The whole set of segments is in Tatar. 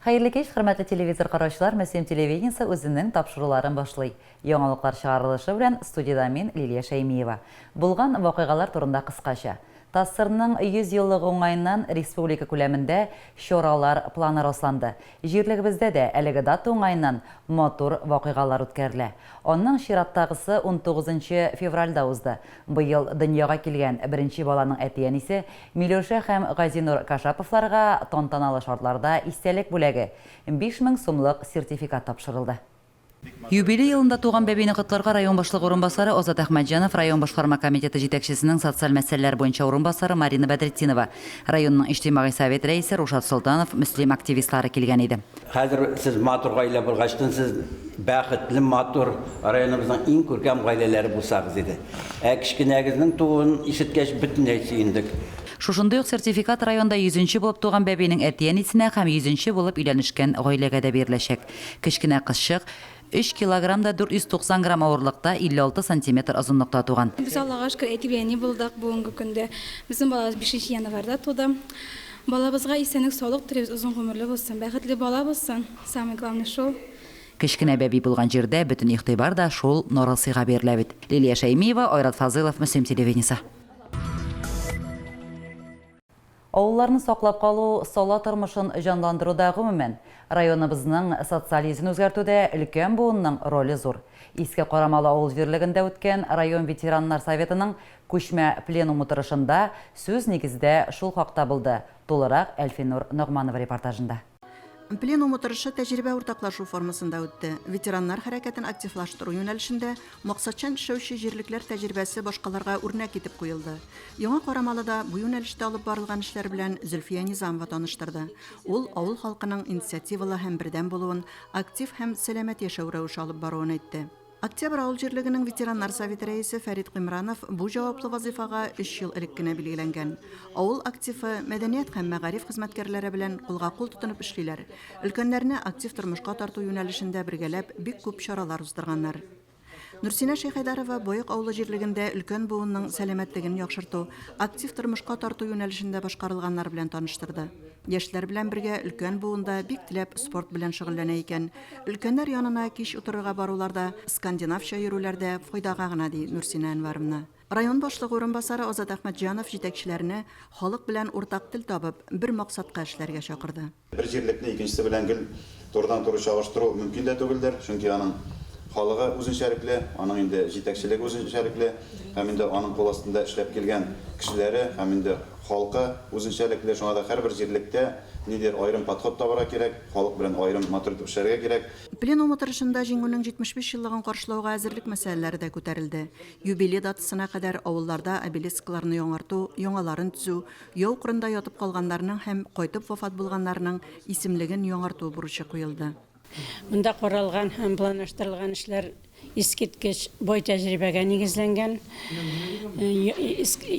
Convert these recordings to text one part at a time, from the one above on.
Хәерле кич, хөрмәтле телевизор караучылар, Мөслим телевидениесе үзенең тапшыруларын башлый. Яңалыклар чыгарылышы белән студиядә мин, Лилия Шәймиева. Булган вакыйгалар турында кыскача. ТАССРның 100 еллыгы уңаеннан республика күләмендә чаралар планы расланды. Җирлегебездә дә әлеге дата уңаеннан матур вакыйгалар үткәрелә. Аның чираттагысы унтугызынчы февральдә узды. Быел дөньяга килгән беренче баланың әти-әнисе Миләүшә һәм Газинур Кашаповларга тантаналы шартларда истәлек бүләге, 5000 сумлык сертификат тапшырылды. Юбилей елында туган бәбине котларга район башлыгы урынбасары Азат Әхмәтҗанов, район башкарма комитеты җитәкчесенең социаль мәсьәләләр буенча урынбасары Марина Бәдретдинова, районның иҗтимагый совет рәисе Рушат Солтанов, Мөслим активистлары килгән иде. Хәзер сез матур гаилә булгачтын, сез бәхетле, матур, районыбызның иң күркәм гаиләләре булсагыз иде. Ә кечкенәгезнең тууын ишеткәч, бөтенләй сөендек. Шушындый ук сертификат районда йөзенче булып туган бәбинең әти-әнисенә һәм йөзенче булып өйләнешкән гаиләгә дә биреләчәк. Кечкенә кызчык, өч килограмм да 490 грамм авырлыкта, 56 сантиметр озынлыкта туган. Без, Аллага шөкер, әти белән әни булдык бүгенге көндә. Безнең балабыз бишенче январьда туды. Балабызга исәнлек-саулык телибез, озын гомерле булсын, бәхетле бала булсын, самый главный шул. Кечкенә бәби булган җирдә бөтен игътибар да шул нарасыйга бирелә бит. Лилия Шәймиева, Айрат Фазылов, Мөслим телевидениесе. Авылларны саклап калу, сала тормышын җанландыруда, гомумән, районыбызның социаль йөзен үзгәртүдә өлкән буынның роле зур. Иске Карамалы авыл җирлегендә үткән район ветераннар советының күчмә пленум утырышында сүз нигездә шул хакта булды, тулырак Әлфинур Ногманова репортажында. Пленум утырышы тәҗрибә уртаклашу формасында үтте. Ветераннар хәрәкәтен активлаштыру юнәлешендә максатчан эшләүче җирлекләр тәҗрибәсе башкаларга үрнәк итеп куелды. Яңа Карамалыда бу юнәлештә алып барылган эшләр белән Зөлфия Низамова таныштырды. Ул авыл халкының инициативалы һәм бердәм булуын, актив һәм сәламәт яшәү рәвеше алып баруын әйтте. Октябрь авыл җирлегенең ветераннар советы рәисе Фәрит Гыймранов бу җаваплы вазыйфага өч ел элек кенә билгеләнгән. Авыл активы, мәдәният һәм мәгариф хезмәткәрләре белән кулга-кул тотынып эшлиләр. Өлкәннәрне актив тормышка тарту юнәлешендә бергәләп бик күп чаралар уздырганнар. Нурсинә Шәйхәйдарова Боек авылы җирлегендә өлкән буынның сәламәтлеген яхшырту, актив тормышка тарту юнәлешендә башкарылганнар белән таныштырды. Яшьләр белән бергә өлкән буын да бик теләп спорт белән шөгыльләнә икән. Өлкәннәр янына кич утырырга барулар да, скандинавча йөрүләр дә файдага гына, ди Нурсинә Әнваровна. Район башлыгы урынбасары Азат Әхмәтҗанов җитәкчеләрне халык белән уртак тел табып, бер максатка эшләргә чакырды. Бер җирлекне икенчесе белән гел турыдан-туры чагыштыру мөмкин дә түгелдер, чөнки аның халыгы үзенчәлекле, аның инде җитәкчелеге үзенчәлекле һәм инде аның кул астында эшләп килгән кешеләре һәм инде халкы үзенчәлекле. Шуңа да һәрбер җирлектә ниндидер аерым подход табарга кирәк. Халык белән аерым матур итеп эшләргә кирәк. Пленум утырышында Җиңүнең 75 еллыгын каршылауга әзерлек мәсьәләләре дә күтәрелде. Юбилей датасына кадәр авылларда обелискларны яңарту, яңаларын төзү, яу кырында ятып калганнарның һәм кайтып вафат булганнарның исемлеген яңарту бурычы куелды. Монда каралган һәм планлаштырылган эшләр Искиткеч бай тәҗрибәгә нигезләнгән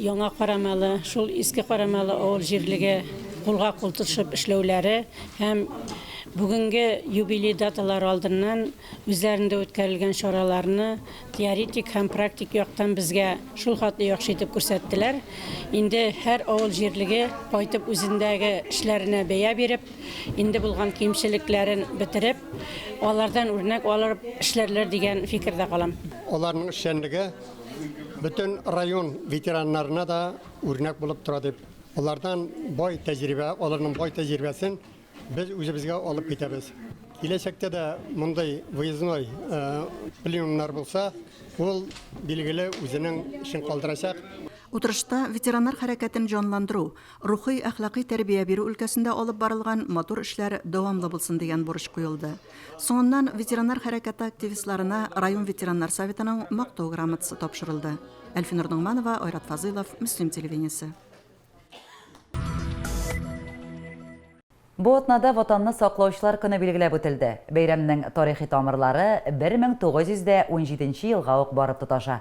Яңа Карамалы, шул Иске Карамалы авыл җирлеге кулга-кул тотышып эшләүләре һәм бүгенге юбилей даталары алдыннан үзләрендә үткәрелгән чараларны теоретик һәм практик яктан безгә шул хәтле яхшы итеп күрсәттеләр. Инде һәр авыл җирлеге кайтып үзендәге эшләренә бәя биреп, Инде булган кимчелекләрен бетереп, алардан үрнәк алып эшләрләр дигән фикердә калам. Аларның эшчәнлеге бөтен район ветераннарына да үрнәк булып тора дип, алардан бай тәҗрибә, аларның бай тәҗрибәсен без үзебезгә алып китәбез. Киләчәктә дә мондый выездной пленумнар булса, ул, билгеле, үзенең эшен калдырачак. Утырышта ветераннар хәрәкәтен җанландыру, Рухый-әхлакый тәрбия бирү өлкәсендә алып барылган матур эшләр дәвамлы булсын дигән бурыч куелды. Соңыннан ветераннар хәрәкәте активистларына район ветераннар советының Мактау грамотасы тапшырылды. Әлфинур Ногманова, Айрат Фазыйлов, Мөслим телевидениесе. Бу атнада Ватанны саклаучылар көне билгеләп үтелде. Бәйрәмнең тарихи тамырлары 1917 елга ук барып тоташа.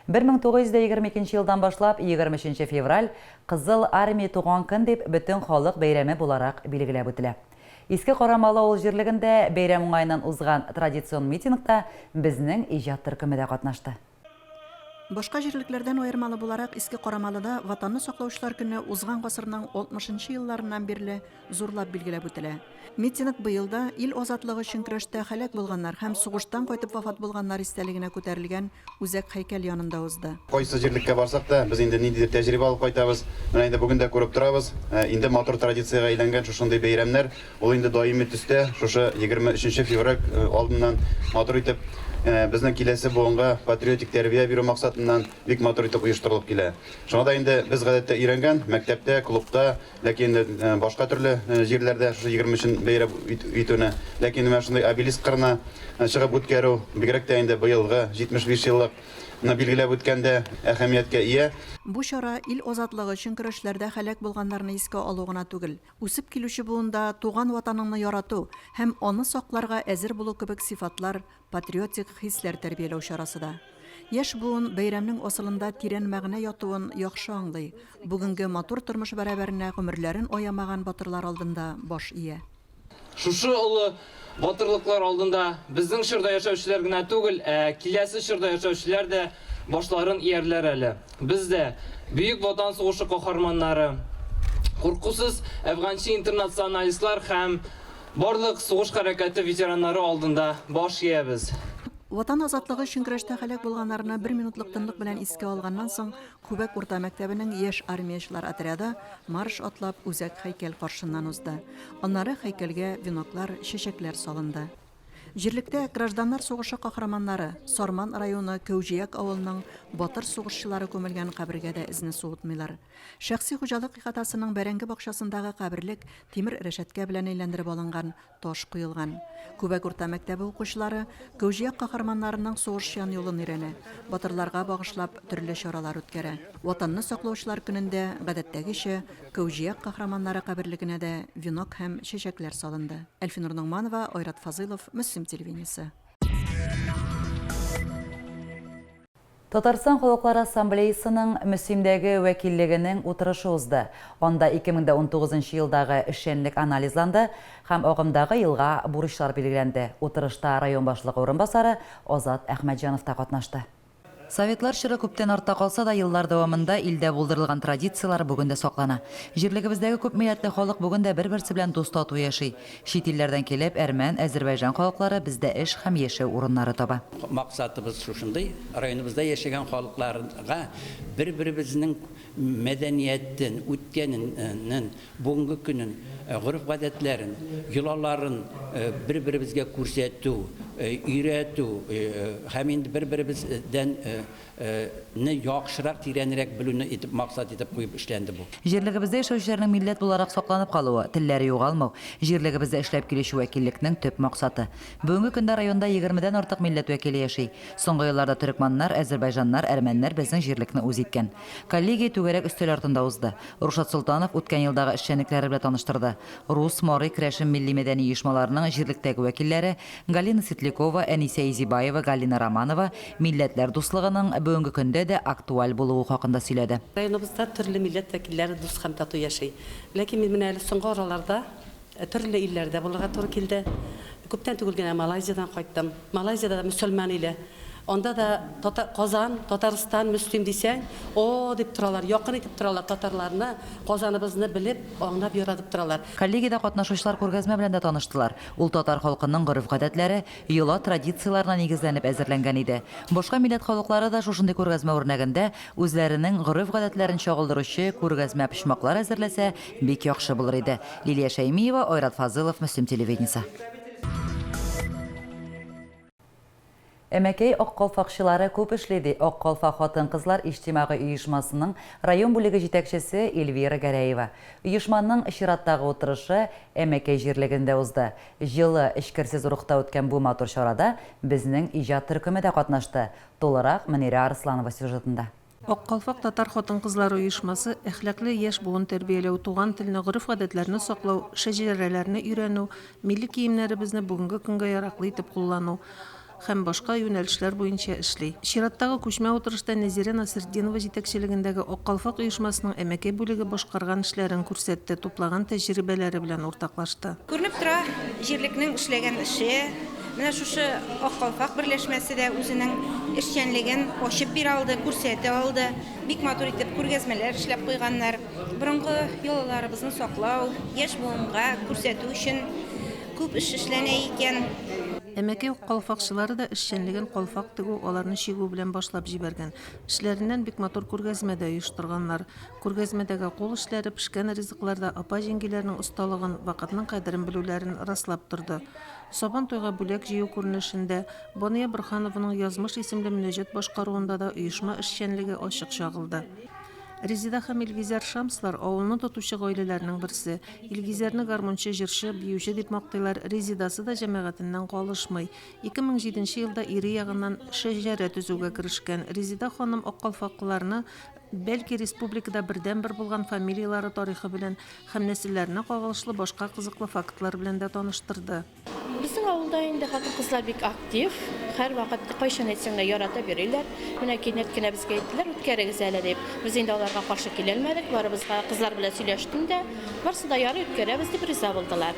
1922 елдан башлап 23 нче февраль Кызыл Армия туган көн дип бөтен халык бәйрәме буларак билгеләп үтелә. Иске Карамалы авыл җирлегендә бәйрәм уңаеннан узган традицион митингта безнең иҗат төркеме дә катнашты. Башка җирлекләрдән аермалы буларак, Иске Карамалыда Ватанны саклаучылар көне узган гасырның 60 нчы елларыннан бирле зурлап билгеләп үтелә. Митинг быел да ил азатлыгы өчен көрәштә һәлак булганнар һәм сугыштан кайтып вафат булганнар истәлегенә күтәрелгән үзәк һәйкәл янында узды. Кайсы җирлеккә барсак та, без инде ниндидер тәҗрибә алып кайтабыз. Менә инде бүген дә күреп торабыз, инде матур традициягә әйләнгән шушындый бәйрәмнәр, ул инде даими төстә шушы 23 нче февраль алдыннан матур итеп, безнең киләсе буынга патриотик тәрбия бирү максатыннан бик матур итеп оештырылып килә. Шуңа да инде без гадәттә өйрәнгән, мәктәптә, клубта, Ләкин башка төрле җирләрдә шушы 23-ен бәйрәм итүне, ләкин менә шундый обелиск кырына чыгып үткәрү, бигрәк тә инде быелгы 75 еллыкны билгеләп үткәндә әһәмияткә ия. Бу чара ил азатлыгы өчен көрәшләрдә һәлак булганнарны искә алу гына түгел, үсеп килүче буында туган Ватаныңны ярату һәм аны сакларга әзер булу кебек сыйфатлар патриотик хисләр тәрбияләү чарасы да. Яшь буын бәйрәмнең асылында тирән мәгънә ятуын яхшы аңлый, бүгенге матур тормыш бәрабәренә гомерләрен аямаган батырлар алдында баш ия. Шушы олы батырлыклар алдында безнең чорда яшәүчеләр генә түгел, ә киләсе чорда яшәүчеләр дә башларын иярләр әле. Без дә, Бөек Ватан сугышы каһарманнары, куркусыз әфганчы-интернационалистлар һәм Барлык сугыш хәрәкәте ветераннары алдында баш иябез. Ватан азатлыгы өчен көрәштә һәлак булганнарны бер минутлык тынлык белән искә алганнан соң, Күбәк урта мәктәбенең яшь армиячеләр отряды марш атлап үзәк һәйкәл каршыннан узды. Аннары һәйкәлгә веноклар, чәчәкләр салынды. Җирлектә гражданнар сугышы каһарманнары, Сарман районы Кәүҗияк авылының батыр сугышчылары күмелгән кабергә дә эзне суытмыйлар. Шәхси хуҗалык ихатасының бәрәңге бакчасындагы каберлек тимер рәшәткә белән әйләндереп алынган, таш куелган. Күбәк урта мәктәбе укучылары Кәүҗияк каһарманнарының сугышчан юлын өйрәнә, батырларга багышлап төрле чаралар үткәрә. Ватанны саклаучылар көнендә, гадәттәгечә, Кәүҗияк каһраманнары каберлегенә дә венок һәм чәчәкләр салынды. Әлфинур Ногманова, Айрат Фазыйлов, Мөслим телевидениесе. Татарстан Халыклар Ассамблеясының Мөслимдәге вәкиллегенең утырышы узды. Анда 2019 елдагы эшчәнлек анализланды һәм агымдагы елга бурычлар билгеләнде. Утырышта район башлыгы урынбасары Азат Әхмәтҗанов та катнашты. Советлар чоры күптән артта калса да, еллар дәвамында илдә булдырылган традицияләр бүген дә саклана. Җирлегебездәге күпмилләтле халык бүген дә бер-берсе белән дус-тату яши. Чит илләрдән килеп, әрмән, әзербайҗан халыклары бездә эш һәм яшәү урыннары таба. Максатыбыз шушындый, районыбызда яшәгән халыкларга бер-беребезнең мәдәниятен, үткәнен, бүгенге көнен, гореф-гадәтләрен, йолаларын бер-беребезгә күрсәтү, өйрәтү һәм инде бер-беребездән Не яхшырак, тирәнрәк белүне итеп максат итеп куеп эшләнде бу. Җирлегебездә яшәүчеләрнең милләт буларак сакланып калуы, телләре югалмау, җирлегебездә эшләп килүче вәкиллекнең төп максаты. Бүгенге көндә районда егермедән артык милләт вәкиле яши. Соңгы елларда төрекманнар, әзербайҗаннар, әрмәннәр безнең җирлекне үз иткән. Коллегия түгәрәк өстәл артында узды. Рушат Солтанов үткән елдагы эшчәнлекләре белән таныштырды. Рус, мари, керәшен милли-мәдәни оешмаларының җирлектәге вәкилләре Галина Светлякова, Әнисә Изибаева, Галина Романова милләтләр дуслыгының бүгенге көндә дә актуаль булуы хакында сөйләде. Районыбызда төрле милләт вәкилләре дус һәм тату яши. Ләкин мин менә әле соңгы араларда төрле илләрдә булырга туры килде. Күптән түгел генә Малайзиядән кайттым. Малайзиядә дә мөселман иле. Анда да тата Казан, Татарстан, Мөслим дисәң, о дип торалар, якын итеп торалар татарларны, Казаныбызны белеп, аңлап, яратып торалар. Коллегиядә катнашучылар күргәзмә белән дә таныштылар. Ул татар халкының гореф-гадәтләре, йола-традицияләренә нигезләнеп әзерләнгән иде. Башка милләт халыклары да шушындый күргәзмә үрнәгендә үзләренең гореф-гадәтләрен чагылдыручы күргәзмә-почмаклар әзерләсә, бик яхшы булыр иде. Лилия Шәймиева, Айрат Фазылов, Мөслим телевидениесе. Әмәкәй Ак калфакчылары күп эшли, ди Ак калфак хатын-кызлар иҗтимагый оешмасының район бүлеге җитәкчесе Эльвира Гәрәева. Оешманың чираттагы утырышы Әмәкәй җирлегендә узды. Җылы, эчкерсез рухта үткән бу матур чарада безнең иҗат төркеме дә катнашты. Тулырак Мөнирә Арсланова сюжетында. Ак калфак татар хатын-кызлары оешмасы әхлаклы яшь буын тәрбияләү, туган телне, гореф-гадәтләрне саклау, шәҗәрәләрне өйрәнү, милли киемнәребезне бүгенге көнгә яраклы итеп куллану һәм башка юнәлешләр буенча эшли. Чираттагы күчмә утырышта Нәзирә Насретдинова җитәкчелегендәге Ак калфак оешмасының Әмәкәй бүлеге башкарган эшләрен күрсәтте, туплаган тәҗрибәләре белән уртаклашты. Күренеп тора, җирлекнең эшләгән эше. Менә шушы Ак калфак берләшмәсе дә үзенең эшчәнлеген ачып бирә алды, күрсәтә алды. Бик матур итеп күргәзмәләр эшләп куйганнар. Борынгы йолаларыбызны саклау, яшь буынга күрсәтү өчен күп эш эшләнә икән. Әмәкәй калфакчылары да эшчәнлеген калфак тегү, аларны чигү белән башлап җибәргән. Эшләреннән бик матур күргәзмә дә оештырганнар. Күргәзмәдәге кул эшләре, пешкән ризыклар да апа-җиңгиләрнең осталыгын, вакытның кадерен белүләрен раслап торды. Сабан туйга бүләк җыю күренешендә, Бания Борһанованың Язмыш исемле мөнәҗәт башкаруында да оешма эшчәнлеге ачык чагылды. Резеда һәм Илгизәр Шамслар, авылны тотучы гаиләләрнең берсе. Илгизәрне гармунчы, җырчы, биюче дип мактыйлар, Резедасы да җәмәгатеннән калышмый. 2007 нче елда ире ягыннан шәҗәрә төзүгә керешкән. Резеда ханым аккалфаклыларны, бәлки, республикада бердәнбер булган фамилияләре тарихы белән һәм нәселләренә кагылышлы башка кызыклы фактлар белән дә таныштырды. Безнең авылда инде хатын-кызлар бик актив, һәрвакыт кайчан әйтсәң дә яратып йөриләр. Менә кинәт кенә безгә әйттеләр, үткәрегез әле дип. Без инде аларга каршы киләлмәдек, барыбызга кызлар белән сөйләштем дә, барысы да ярый, үткәрәбез дип риза булдылар.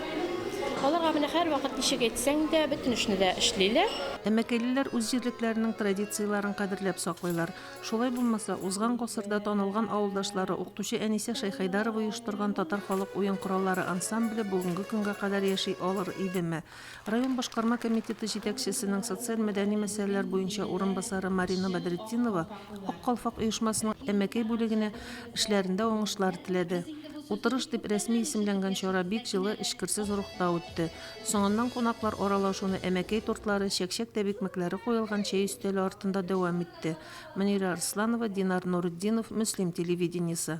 Аларга менә һәрвакыт ничек әйтсәң дә, бөтен эшне дә эшлиләр. Әмәкәйлеләр үз җирлекләренең традицияләрен кадерләп саклыйлар. Шулай булмаса, узган гасырда танылган авылдашлары, укытучы Әнисә Шәйхәйдарова оештырган татар халык уен кораллары ансамбле бүгенге көнгә кадәр яши алыр идеме? Район башкарма комитеты җитәкчесенең социаль-мәдәни мәсьәләләр буенча урынбасары Марина Бәдретдинова Ак калфак оешмасының Әмәкәй бүлегенә эшләрендә уңышлар теләде. Утырыш дип рәсми исемләнгән чара бик җылы, эчкерсез рухта үтте. Соңыннан кунаклар аралашуны әмәкәй тортлары, чәкчәк тәбикмәкләре куелган чәй өстәле артында дәвам итте. Мөнирә Арсланова, Динар Нуретдинов, Мөслим телевидениесе.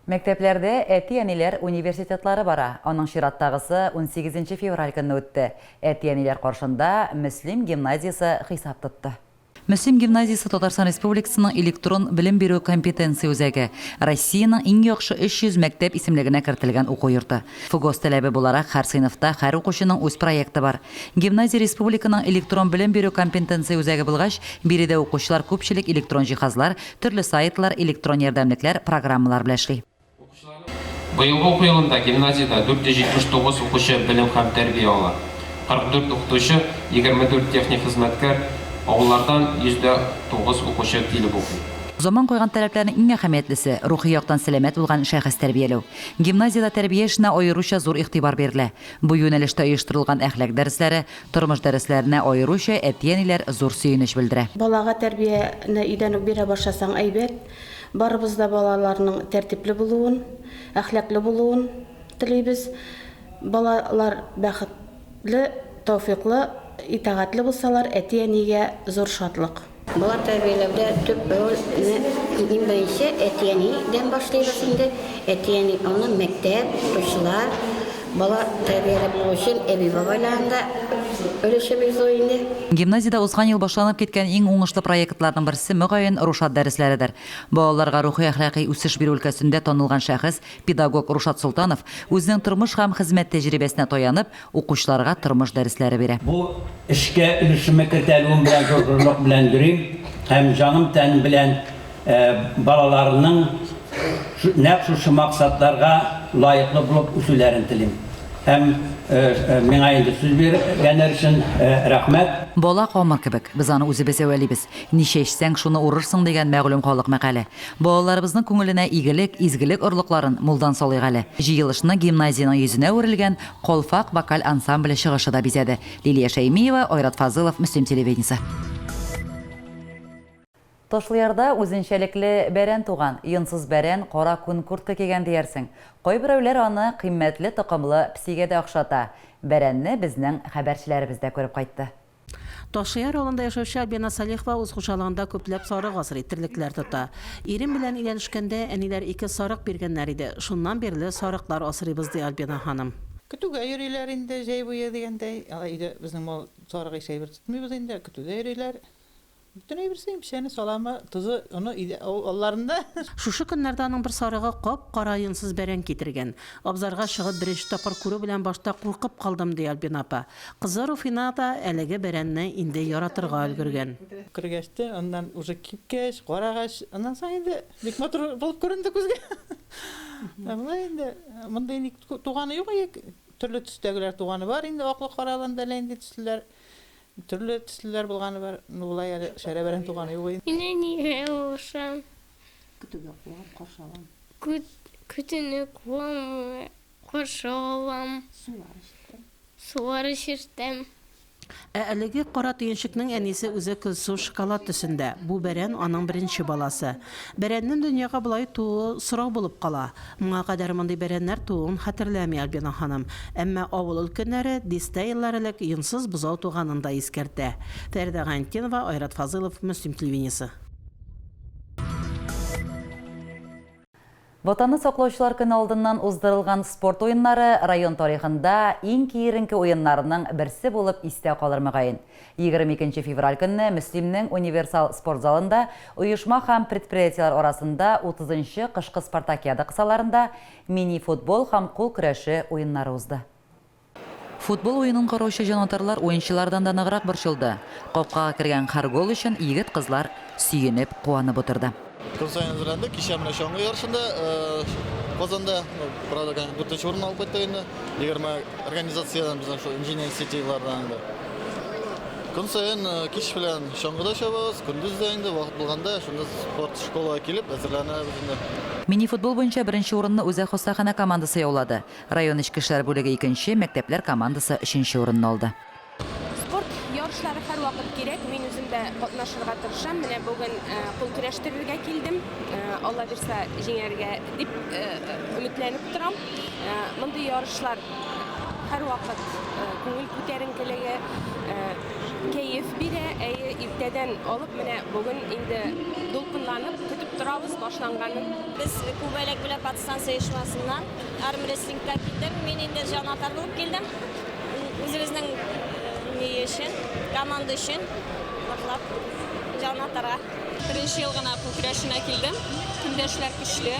Мәктәпләрдә әти-әниләр университетлары бара. Аның чираттагысы унсигезенче февраль көнне үтте. Әти-әниләр каршында Мөслим гимназиясе хисап тотты. Мөслим гимназиясе Татарстан Республикасының электрон белем бирү компетенция үзәге, Россиянең иң яхшы 300 мәктәп исемлегенә кертелгән уку йорты. ФГОС таләбе буларак, һәр сыйныфта һәр укучының үз проекты бар. Гимназия республиканың электрон белем бирү компентенция үзәге булгач, биредә укучылар күпчелек электрон җиһазлар, төрле сайтлар, электрон ярдәмлекләр, программалар белән эшли. Быелгы уку елында гимназиядә 479 укучы белем һәм тәрбия ала. 44 укытучы, 24 техник хезмәткәр, авыллардан 109 укучы килеп укый. Заман куйган таләпләрнең иң әһәмиятлесе, рухи яктан сәламәт булган шәхес тәрбияләү. Гимназиядә тәрбия эшенә аеруча зур игътибар бирелә. Бу юнәлештә оештырылган әхлак дәресләре, тормыш дәресләренә аеруча әти-әниләр зур сөенеч белдерә. Балага тәрбияне өйдән үк бирә башласаң әйбәт. Барыбыз да балаларның тәртипле булуын, әхлаклы булуын телибез. Балалар бәхетле, тәүфыйклы, итагатьле булсалар, әти-әнигә зур шатлык. Бала тәрбияләүдә төп рольне иң беренче әти-әнидән башлыйбыз инде. Әти-әни, аннан мәктәп, укытучылар. Бала тәрбияләп булу өчен әби-бабайларның да өлеше бик зур инде. Гимназиядә узган ел башланып киткән иң уңышлы проектларның берсе, мөгаен, Рушат дәресләредер. Балаларга рухи-әхлакый үсеш бирү өлкәсендә танылган шәхес, педагог Рушат Солтанов, үзенең тормыш һәм хезмәт тәҗрибәсенә таянып, укучыларга тормыш дәресләре бирә. Бу эшкә өлешемне кертә алуым белән зур горурлык белән йөрим һәм җаным-тәнем белән балаларының нәкъ шушы максатларга лаеклы булып үсүләрен телим. Һәм миңа инде сүз биргәннәр өчен рәхмәт. Бала камыр кебек, без аны үзебез әвәлибез. Ни чәчсәң, шуны урырсың дигән мәгълүм халык мәкале. Балаларыбызның күңеленә игелек, изгелек орлыкларын мулдан салыйк әле. Җыелышны гимназиянең йөзенә үрелгән Калфак вокаль ансамбле чыгышы да бизәде. Лилия Шәймиева, Айрат Фазылов, Мөслим телевидениесе. Ташлыярда үзенчәлекле бәрән туган. Йонсыз бәрән кара күн куртка кигән диярсең. Кайберәүләр аны кыйммәтле токымлы песигә дә охшата. Бәрәнне безнең хәбәрчеләребез дә күреп кайтты. Ташлыяр авылында яшәүче Альбина Салихова үз хуҗалыгында күпләп сарык асрый, терлекләр тота. Ирем белән өйләнешкәндә әниләр ике сарык биргәннәр иде. Шуннан бирле сарыклар асрыйбыз, ди Альбина ханым. Көтүгә йөриләр инде җәй буе дигәндәй. Алай өйдә безнең мал сарык ише әйбер тотмыйбыз инде, көтүдә йөриләр. Бөтен әйберсе, печәне, саламы, тозы, оны өйдә, алларында. Шушы көннәрдә аның бер сарыгы кап-кара йонсыз бәрән китергән. Абзарга чыгып беренче тапкыр күрү белән башта куркып калдым, ди Альбина апа. Кызы Руфина да әлеге бәрәнне инде яратырга өлгергән. Кергәч тә, аннан уже кипкәч, карагач, аннан соң инде бик матур булып күренде күзгә. Ә болай инде мондый ник туганы юк. Төрле төстәгеләр туганы бар инде, аклы, каралы анда әллә нинди төслеләр, төрле төслеләр булганы бар. Ну, болай әле шәрә бәрән туганы юк инде. Мин әнигә булышам. Көтүгә куам, каршы алам. Көтүне куам, каршы алам. Сулар эчертәм. Сулар эчертәм. Ә әлеге кара төенчекнең әнисе үзе көлсу шоколад төсендә. Бу бәрән аның беренче баласы. Бәрәннең дөньяга болай тууы сорау булып кала. Моңа кадәр мондый бәрәннәр тууын хәтерләми Альбина ханым. Әмма авыл өлкәннәре дистә еллар элек йонсыз бозау туганын да искәртә. Фәридә Гайнетдинова, Айрат Фазылов, Мөслим телевидениесе. Ватанны саклаучылар көне алдыннан уздырылган спорт уеннары район тарихында иң киеренке уеннарның берсе булып истә калыр мөгаен. 22 нче февраль көнне Мөслимнең Универсал спорт залында оешма һәм предприятиеләр арасында 30 нчы кышкы спартакиада кысаларында мини-футбол һәм кул көрәше уеннары узды. Футбол уенын караучы җанатарлар уенчылардан да ныграк борчылды. Капкага кергән һәр гол өчен егет-кызлар сөенеп, куанып утырды. Көн саен әзерләндек. Кичә менә чаңгы ярышында Казанда, ну, правда, конечно, дүртенче урын алып кайттык инде. 20 организациядән безнең шул Engineering City-лардан инде. Көн саен кич белән чаңгыда чабабыз, көндез дә инде вакыт булганда шунда спорт школага килеп әзерләнәбез инде. Мини-футбол буенча беренче урынны Үзәк хастаханә командасы яулады. Район эчке эшләр бүлеге икенче, мәктәпләр командасы өченче урынны алды. Спорт ярышлары һәрвакыт кирәк. Мин үзем дә катнашырга тырышам. Менә бүген кул көрәштерергә килдем. Алла бирса, җиңәргә дип өметләнеп торам. Мондый ярышлар һәрвакыт күңел күтәренкелеге, кәеф бирә. Әйе, иртәдән алып менә бүген инде дулкынланып көтеп торабыз башланганын. Без Күбәләк белән подстанция оешмасыннан армрестлингка килдем. Мин инде җанатар булып килдем. Үзебезнең ни өчен, команда өчен ныклап җанатарга. Беренче ел гына кул көрәшенә килдем. Көндәшләр көчле.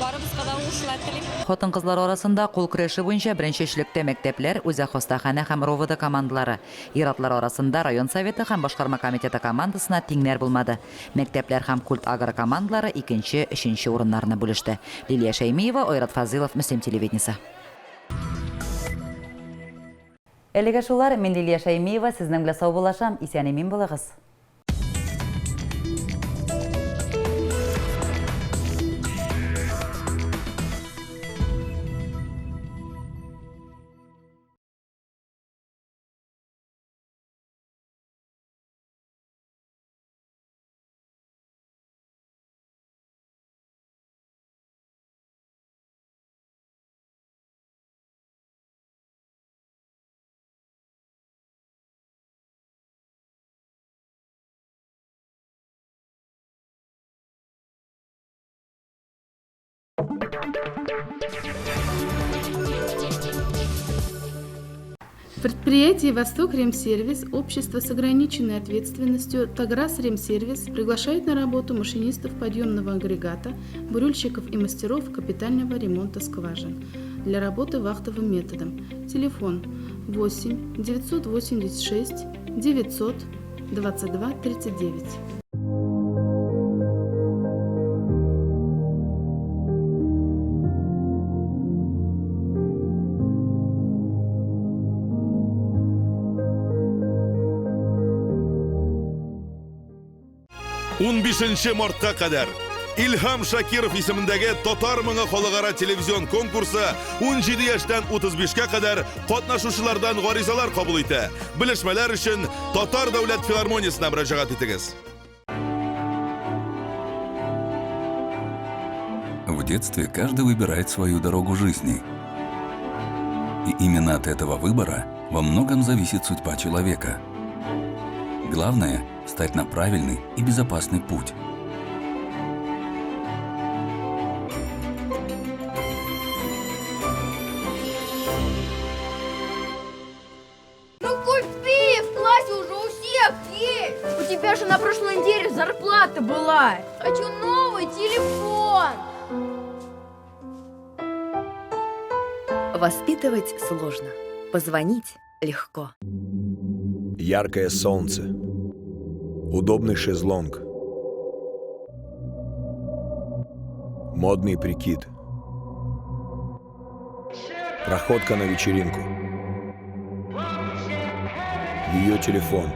Барыбызга да уңышлар телим. Хатын-кызлар арасында кул көрәше буенча беренче өчлектә мәктәпләр, үзәк хастаханә һәм РОВД командалары. Ир-атлар арасында район Советы һәм башкарма комитеты командасына тиңнәр булмады. Мәктәпләр һәм Культ Агро командалары икенче, өченче урыннарны бүлеште. Лилия Шәймиева, Айрат Фазыйлов, Мөслим телевидениесе. Әлегә шулар, мин Лилия Шәймиева, сезнең белән саубуллашам, исән-имин булыгыз. Предприятие «Восток Ремсервис» общество с ограниченной ответственностью «Таграс Ремсервис» приглашает на работу машинистов подъемного агрегата, бурильщиков и мастеров капитального ремонта скважин для работы вахтовым методом. Телефон 8 986 900 22 39. Унбишенче мартка кадәр Илһам Шакиров исемендәге Татар моңы халыкара телевизион конкурсы 17 яшьтән 35-кә кадәр катнашучылардан гаризалар кабул итә. Белешмәләр өчен Татар дәүләт филармониясенә мөрәҗәгать итегез. В детстве каждый выбирает свою дорогу жизни. И именно от этого выбора во многом зависит судьба человека. Главное – стать на правильный и безопасный путь. Ну купи, в классе уже у всех есть. У тебя же на прошлой неделе зарплата была. Хочу новый телефон. Воспитывать сложно, позвонить легко. Яркое солнце. Удобный шезлонг. Модный прикид. Проходка на вечеринку. Ее телефон.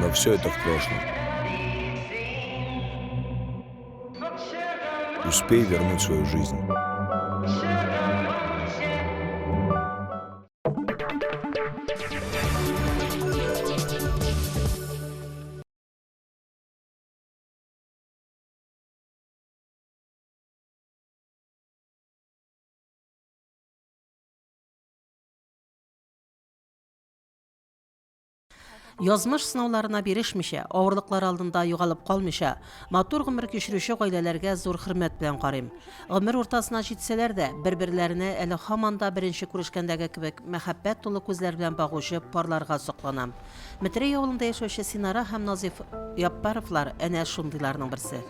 Но все это в прошлом. Успей вернуть свою жизнь. Язмыш сынауларына бирешмичә, авырлыклар алдында югалып калмыйча, матур гомер кичерүче гаиләләргә зур хөрмәт белән карыйм. Гомер уртасына җитсәләр дә, бер-берләренә әле һаман да беренче күрешкәндәге кебек мәхәббәт тулы күзләр белән багучы парларга сокланам. Метрәй авылында яшәүче Синара һәм Назиф Яппаровлар әнә шундыйларның берсе.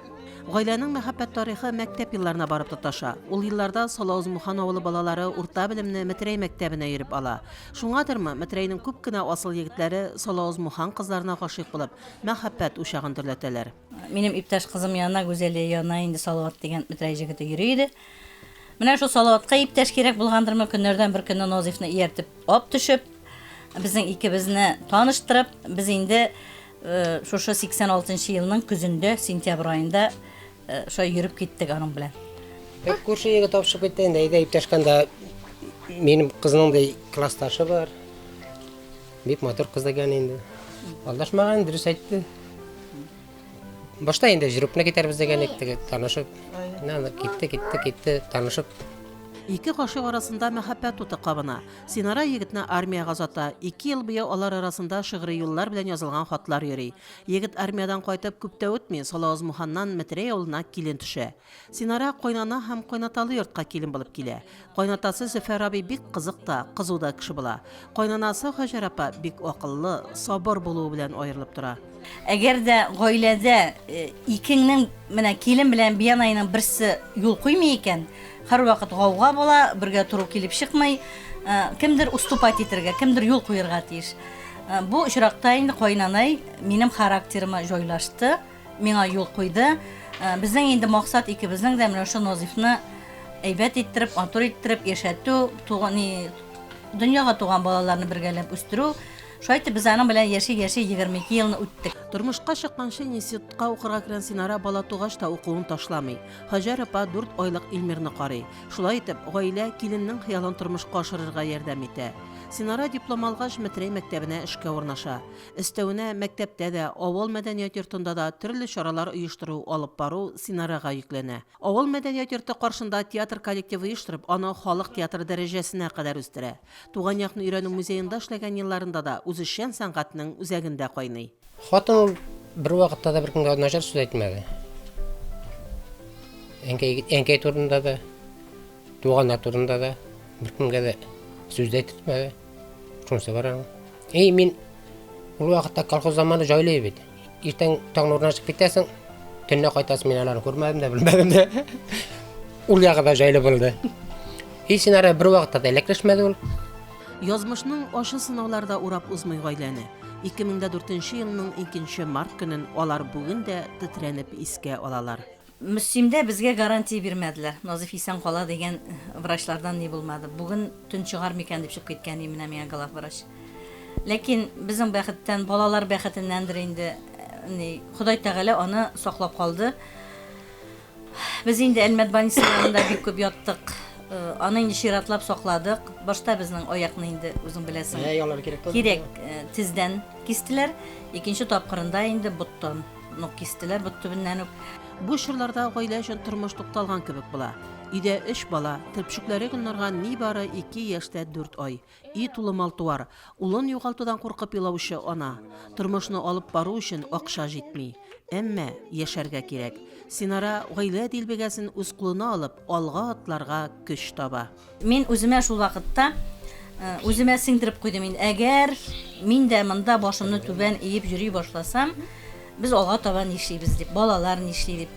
Гаиләнең мәхәббәт тарихы мәктәп елларына барып тоташа. Ул елларда Салауз-Мухан авылы балалары урта белемне Метрәй мәктәбенә йөреп ала. Шуңадырмы, Метрәйнең күп кенә асыл егетләре Салауз-Мухан кызларына гашыйк булып, мәхәббәт учагын дөрләтәләр. Минем иптәш кызым янына, Гүзәлия янына инде Салават дигән Метрәй җегете йөри иде. Менә шул Салаватка иптәш кирәк булгандырмы, көннәрдән бер көнне Назифны ияртеп ап төшеп, безнең икебезне таныштырып, без инде Шушы 86 нчы елның көзендә, сентябрь аенда шулай йөреп киттек аның белән. Күрше егет тапшып китте инде, әйдә иптәшкәндә минем кызның да классташы бар. Бик матур кыз дигән инде. Алдашмаган, дөрес әйтте. Башта инде жүреп кенә китәрбез дигән идек, теге танышып. Менә китте, китте, китте, танышып. Ике гашыйк арасында мәхәббәт уты кабына. Синара егетне армиягә озата. Ике ел буе алар арасында шигъри юллар белән язылган хатлар йөри. Егет армиядән кайтып күп тә үтми, Салавыз-Муханнан Метрәй авылына килен төшә. Синара кайнана һәм кайнаталы йортка килен булып килә. Кайнатасы Зөфәр абый бик кызык та, кызу да кеше була. Кайнанасы Һаҗәр апа бик акыллы, сабыр булуы белән аерылып тора. Әгәр дә гаиләдә икеңнең, менә килен белән бианайның берсе юл куймый икән, һәрвакыт гауга була, бергә тору килеп чыкмый. Кемдер уступать итәргә, кемдер юл куерга тиеш. Бу очракта инде кайнанай минем характерыма җайлашты, миңа юл куйды. Безнең инде максат икебезнең дә менә шул Назифны әйбәт иттереп, матур иттереп яшәтү, туган, дөньяга туган балаларны бергәләп үстерү. Шулай итеп, без аның белән яши-яши 22 елны үттек. Тормышка чыкканчы институтка укырга кергән Синара бала тугач та укуын ташламый. Һаҗәр апа дүрт айлык Илмирны карый. Шулай итеп, гаилә киленнең хыялын тормышка ашырырга ярдәм итә. Синара диплом алгач, Метрәй мәктәбенә эшкә урнаша. Өстәвенә, мәктәптә дә, авыл мәдәният йортында да төрле чаралар оештыру, алып бару Синарага йөкләнә. Авыл мәдәният йорты каршында театр коллективы оештырып, аны халык театры дәрәҗәсенә кадәр үстерә. Туган якны өйрәнү музеенда эшләгән елларында да үзешчән сәнгатьнең үзәгендә кайный. Хатын ул бервакытта да беркемгә начар сүз әйтмәде. Әнкәй, әнкәй турында да, туганнар турында да беркемгә дә сүз дә әйтмәде. Шунысы бар аның. Эй, мин ул вакытта колхоз заманы җайлы бит. Иртән таң нурына чыгып китәсең, төнлә кайтасың, мин аларны күрмәдем дә, белмәдем дә. Ул ягы да җайлы булды. И син ара бер вакытта да эләкләшмәде ул. Язмышның ачы сынаулары да урап узмый гаиләне. 2004 елның 2 март көнен алар бүген дә тетрәнеп искә алалар. Мөслимдә безгә гарантия бирмәделәр. Назиф исән кала дигән врачлардан ни булмады. Бүген төн чыгар микән дип чыгып киткән иде менә миңа главврач. Ләкин безнең бәхеттән, балалар бәхетеннәндер инде, ни, Ходай Тәгалә аны саклап калды. Без инде Әлмәт больницаларында бик күп яттык. Аны инде чиратлап сакладык. Башта безнең аякны инде, үзең беләсең, кирәк, тездән кистеләр. Икенче тапкырында инде боттан. Нук кистеләр бот төбеннән үк. Бу чорларда гаилә өчен тормыш тукталган кебек була. Өйдә өч бала, төпчекләре Гөлнарга нибары ике яшь тә дүрт ай. Өй тулы мал-туар, улын югалтудан куркып елаучы ана. Тормышны алып бару өчен акча җитми. Әмма яшәргә кирәк. Синара гаилә дилбегәсен үз кулына алып, алга атларга көч таба. Мин үземә шул вакытта үземә сеңдереп куйдым инде, әгәр мин дә монда башымны түбән иеп йөри башласам, без алга таба нишлибез дип, балалар нишли дип.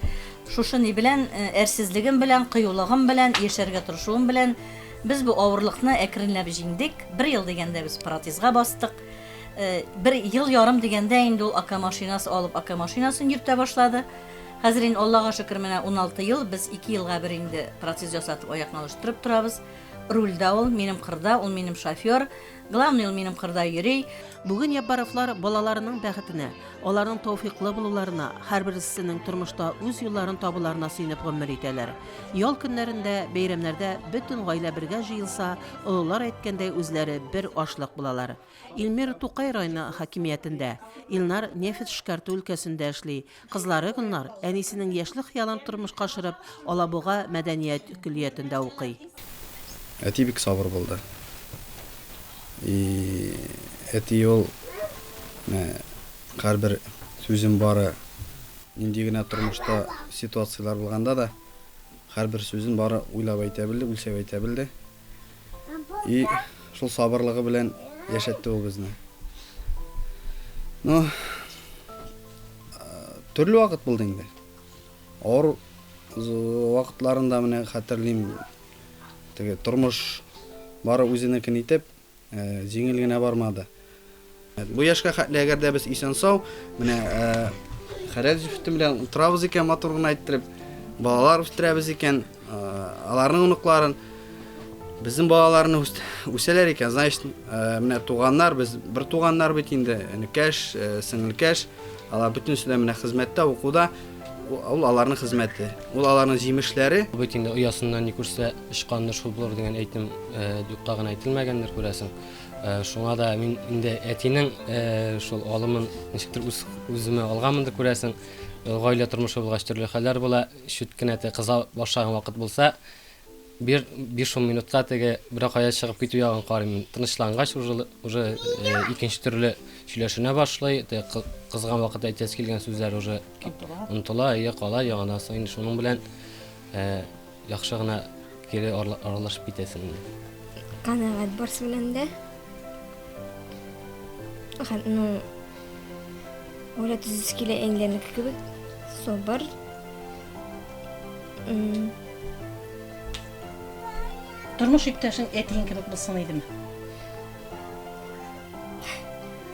Шушы ни белән, әрсезлегем белән, кыюлыгым белән, яшәргә тырышуым белән без бу авырлыкны әкренләп җиңдек. Бер ел дигәндә без протезга бастык. Бер ел ярым дигәндә инде ул АК машинасы алып, АК машинасын йөртә башлады. Хәзер инде Аллага шөкер, менә 16 ел, без ике елга бер инде протез ясатып аякны алыштырып торабыз. Рульдә ул, минем кырда, ул минем шофер. Главный ул минем кырда йөри. Бүген Яббаровлар балаларының бәхетенә, аларның тәүфыйклы булуларына, һәрберсенең тормышта үз юлларын табуларына сөенеп гомер итәләр. Ял көннәрендә, бәйрәмнәрдә бөтен гаилә бергә җыелса, олылар әйткәндәй үзләре бер ашлык булалар. Илмир Тукай районы хакимиятендә, Илнар нефть эшкәртү өлкәсендә эшли, Кызлары Гөлнар, әнисенең яшьлек хыялын тормышка ашырып, Алабуга мәдәният көллиятендә укый. Әти бик сабыр булды. И әти ул менә һәрбер сүзен бары нинди генә тормышта ситуацияләр булганда да һәрбер сүзен бары уйлап әйтә белде, үлчәп әйтә белде. И шул сабырлыгы белән яшәтте ул безне. Ну, төрле вакыт булды инде. Авыр вакытларында менә хәтерлим, теге тормыш бары үзенекен итеп, Җиңел генә бармады. Бу яшькә хәтле әгәр дә без исән-сау, менә хәләл җефетем белән утырабыз икән, матур гына иттереп, балалар үстерәбез икән, аларның оныкларын, безнең балаларны үсәләр икән, значит, менә туганнар, без бер туганнар бит инде, энекәш, сеңелкәш, алар бөтенесе дә менә хезмәттә, укуда, ул аларның хезмәте, ул аларның җимешләре. Бу бит инде оясыннан ни күрсә, очканны шул булыр дигән әйтем юкка гына әйтелмәгәндер, күрәсең. Шуңа да мин инде әтинең шул алымын ничектер үз үземә алганмындыр, күрәсең. Гаилә тормышы булгач төрле хәлләр була. Чүт кенә те кыза башлаган вакыт булса, бер 5-10 минутка теге берәр кая чыгып китү ягын карыйм. Тынычлангач уже уже икенче төрле сөйләшенә башлый. Теге кызган вакытта әйтәсе килгән сүзләр уже онытыла, әйе, кала. Яңадан соң инде шуның белән Яхшы гына кире аралашып китәсең инде. Канәгать барсы белән дә. Һәм, ну, гаилә төзисе килә әниләрнеке кебек. Сабыр. Тормыш иптәшең әтиең кебек булсын идеме?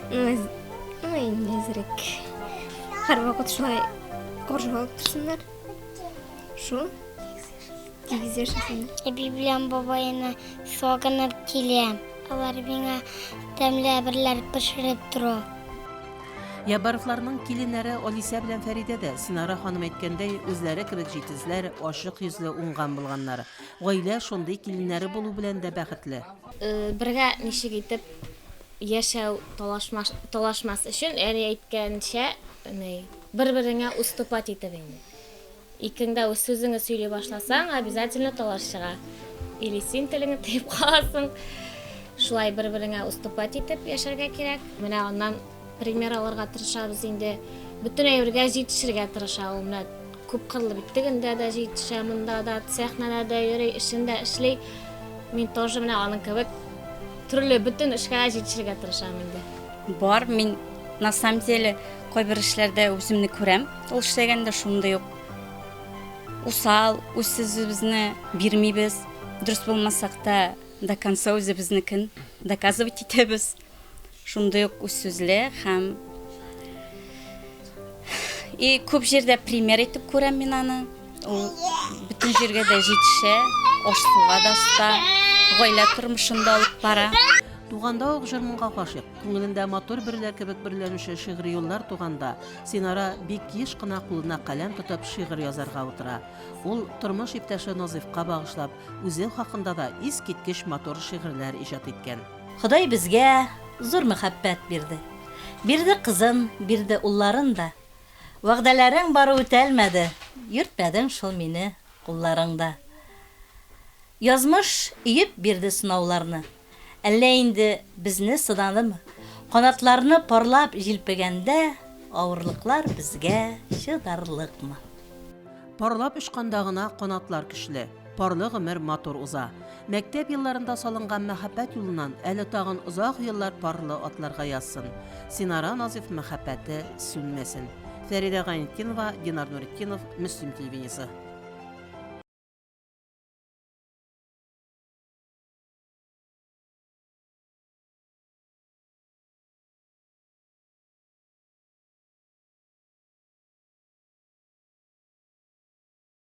Ну, инде әзрәк. Һәрвакыт шулай каршы алып торсыннар. Шул. Тигез яшәсен. Әби белән бабайны сагынып киләм. Алар миңа тәмле әберләр пешереп тора. Яббаровларның киленнәре Алисә белән Фәридә дә, Синара ханым әйткәндәй, үзләре кебек җитезләр, ачык йөзле, уңган булганнар. Гаилә шундый киленнәре булу белән дә бәхетле. Бергә ничек итеп яшәү талашмас, талашмас өчен, әни әйткәнчә, ни, бер-береңә уступать итеп инде. Икең дә үз сүзеңне сөйли башласаң, обязательно талаш чыга. Или син телеңне тыеп каласың. Шулай бер-береңә уступать итеп яшәргә кирәк. Менә аннан пример алырга тырышабыз инде. Бөтен әйбергә җитешергә тырыша ул. Менә күп кырлы бит. Тегендә дә җитешә, монда да, сәхнәдә дә йөри, эшен дә эшли. Мин тоже менә аның кебек төрле бөтен эшкә дә җитешергә тырышам инде. Бар, мин на самом деле кайбер эшләрдә үземне күрәм. Ул эшләгәндә шундый ук усал, үз сүзебезне бирмибез. Дөрес булмасак та, до конца үзебезнекен доказывать итәбез. Шундый ук үз сүзле һәм и күп җирдә пример итеп күрәм мин аны. Ул бөтен җиргә дә җитешә, аш-суга да оста, гаилә тормышын да алып бара. Туганда ук җыр-моңга гашыйк, күңелендә матур бөреләр кебек бөреләнүче шигъри юллар туганда, Синара бик еш кына кулына каләм тотып шигырь язарга утыра. Ул, тормыш иптәше Назыйфка багышлап, үзе хакында да искиткеч матур шигырьләр иҗат иткән. Ходай безгә зур мәхәббәт бирде. Бирде кызын, бирде улларын да. Вәгъдәләрең бары үтәлмәде, Йөртмәдең шул мине кулларыңда. Язмыш өеп бирде сынауларны. Әллә инде безне сынадымы? Канатларны парлап җилпегәндә, Авырлыклар безгә чыдарлыкмы? Парлап очканда гына канатлар көчле, парлы гомер матур уза. Мәктәп елларында салынган мәхәббәт юлыннан әле тагын озак еллар парлы атларга язсын. Синара Назыйф мәхәббәте сүнмәсен. Фәридә Гайнетдинова, Динар Нуретдинов, Мөслим телевидениесе.